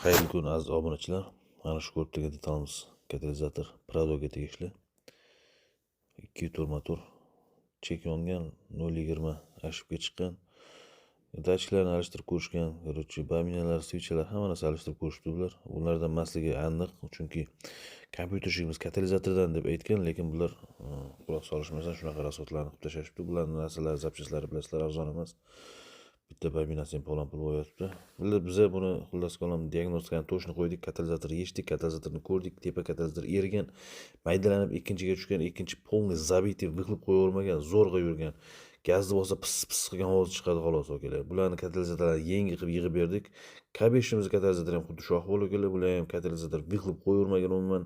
Xayrli kun, aziz obunachilar. Mana shu ko'rib turgan detalimiz katalizator, Pradoga tegishli. 2.4 motor. Chek yongan, 0.20 ошибка chiqqan. Datchiklarni alishtirib ko'rishgan, короче, bobinalar, свеча lar, hamma narsa alishtirib ko'rishibdi bular. Bulardan emasligi aniq, chunki компьютерщик imiz katalizatordan deb aytgan, lekin bular quloq solishmasdan shunaqa расход larni qilib tashlashibdi. Bularni narsalari, запчасть lari, bilasizlar, arzon emas. Bitta bobinasi ham falon pul bo'lyapti. Bular biza buni, xullas kalom, diagnostikani точно qo'ydik, katalizatorni yechdik, katalizatorni ko'rdik, tepa katalizator erigan, maydalanib ikkinchiga tushgan, ikkinchi полный забитый, выхлоп qo'yavermagan, zo'rg'a yurgan. Gazni bossa pis pis qilgan ovoz chiqadi xolos, akalar. Bularni katalizatorlarni yangi qilib yig'ib berdik. K5imiz katalizatori ham xuddi shu ahvol, akalar. Bular ham katalizator выхлоп qo'yavermagan umuman.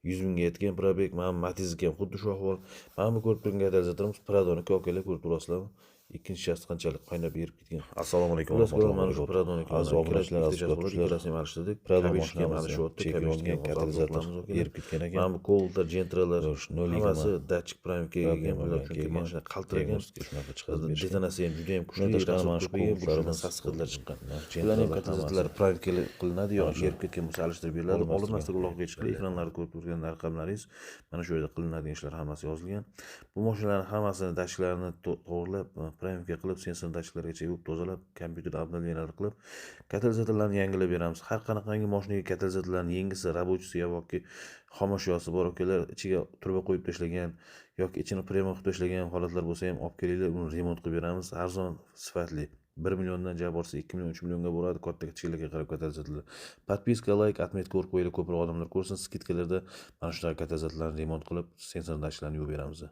100 mingga yetgan пробег. Mana Matizniki ham xuddi shu ahvol. Mana bu ko'rib turgan katalizatorimiz Pradoniki, akalar, ko'rib turasizlarmi? Ikkinchi часть qanchalik qaynab erib ketgan. Assalomu alaykum. Xullas kalom, mana shu Pradoniki. Aziz obunachilar, aziz kuzatuvchilar. Ikkalasini ham alishtirdik. Prado K5 ham mashinamiz alishyapti. chek K5 yongan, katalizator erib ketgan ekan. Mana bu Cobaltlar, Gentralar Xo'sh, 0.20 hammasi datchik проверка ga kelgan bular, problema chunki kelgan. mashina qaltiragan. Diagnostika shunaqa chiqarib berishgan. Detonatsiya ham juda ham kuchli, Undan tashqari расход mana shu ko'paygan, Cobaltlarimiz, sasiq hidlar chiqqan. mana Bularning ham Gentralar katalizatorlari hammasi проверка qilinadi, yo Mana shu erib ketgan bo'lsa, alishtirib beriladi. Olmastirgan. Olinmasdan uloqqa chiqib, ekranlarda ko'rib turgan raqamlaringiz, mana shu yerda qilinadigan ishlar hammasi yozilgan. Bu mashinalarning hammasini datchiklarini to'g'rilab, проверка qilib, sensor datchiklargacha yuvib tozalab, kompyuter обновления lar qilib, katalizatorlarni yangilab beramiz. Har qanaqangi mashinaga katalizatorlarni yangisi, рабочий si yoki xomashyosi bor, akalar, ichiga truba qo'yib tashlagan yoki ichini prema qilib tashlagan holatlar bo'lsa ham, olib kelinglar, uni remont qilib beramiz. Arzon, sifatli. 1 milliondan ja borsa 2 million, 3 millionga boradi, katta kichiklarga qarab katalizatorlar. Подписка, лайк, отметка urib qo'yinglar, ko'proq odamlar ko'rsin. Скидка larda mana shunaqa katalizatorlarni remont qilib, sensor datchiklarni yuvib beramiz.